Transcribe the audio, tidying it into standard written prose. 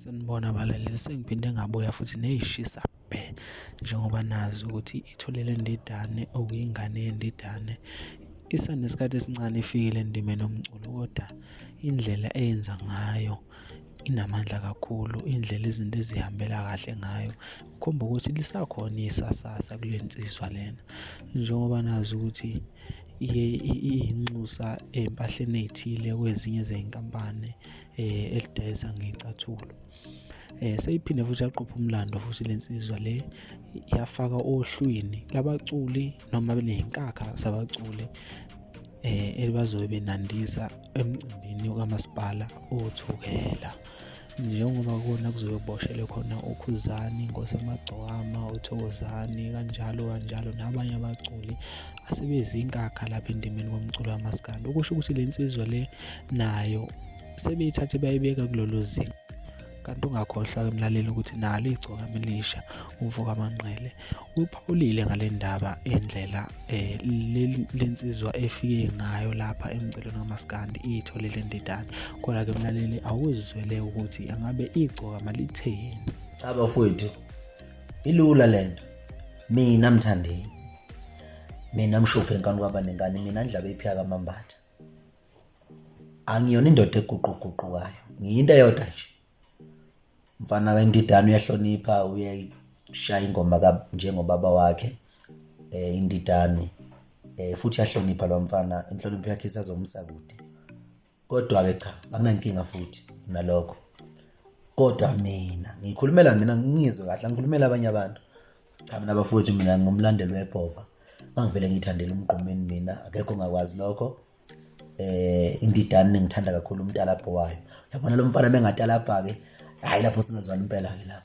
Sanibona balaleli, sengiphinde ngabuya futhi neyishisa bhe njengoba nazi ukuthi itholele Ndidane okuyingane yeNdidane isanesikhathi esincane ifikile endimeni yomculo kodwa indlela eyenza ngayo inamandla kakhulu, indlela izinto ezihambela kahle ngayo kukhomba ukuthi lisakhona isasasa kule nsizwa lena. Njengoba nazi ukuthi iye iyinxusa ey'mpahleni ey'thile kwezinye zey'nkampani elidayisa ngey'cathulo. Seyiphinde futhi yaqopha umlando futhi le nsizwa le yafaka ohlwini labaculi noma neyinkakha zabaculi ebazobe benandisa emcimbini kamasipala oThukela. Njengoba kona kuzobe kuboshelwe khona uKhuzani, Inkosi Yamagcokama, uThokozani kanjalo kanjalo nabanye abaculi asebezinkakha lapha endimeni komculo kamaskandi. Okusho ukuthi le nsizwa le nayo sebeyithathe bayibeka kulolu zinga. Kanti ungakhohlwa-ke mlaleli ukuthi nalo igcokama elisha umfo kaManqele uphawulile ngale ndaba indlela um lensizwa efike ngayo lapha emculweni kamaskandi iyitholile ndidane. Kodwa-ke mlaleli awuzizwele ukuthi angabe igcokama litheni. Cha bafowethu, ilula lento. Mina Mthandeni, mina Mshofu enkani kwaba nengane, mina Ndlabe iphika kaMambatha. Angiyona indoda eguquguqukayo, ngiyinto eyodwa nje. Mfana kaNdidane uyahlonipha, uyayishaya ingoma njengobaba wakhe Indidane futhi uyahlonipha lo mfana, inhlonipho yakhe isazomsa kude. Kodwa-ke cha, akunankinga futhi nalokho. Kodwa mina ngikhulumela mina ngizwe kahle, angikhulumela abanye abantu. Cha mina bafowethu mina ngumlandeli webhova. Ngangivele ngiyithandela umgqumeni mina, akekho ongakwazi lokho. Indidane ngithanda kakhulu umtalabho wayo. Uyabona lo mfana mengatalabha-ke, hhayi lapho singazwana impela-ke lapho.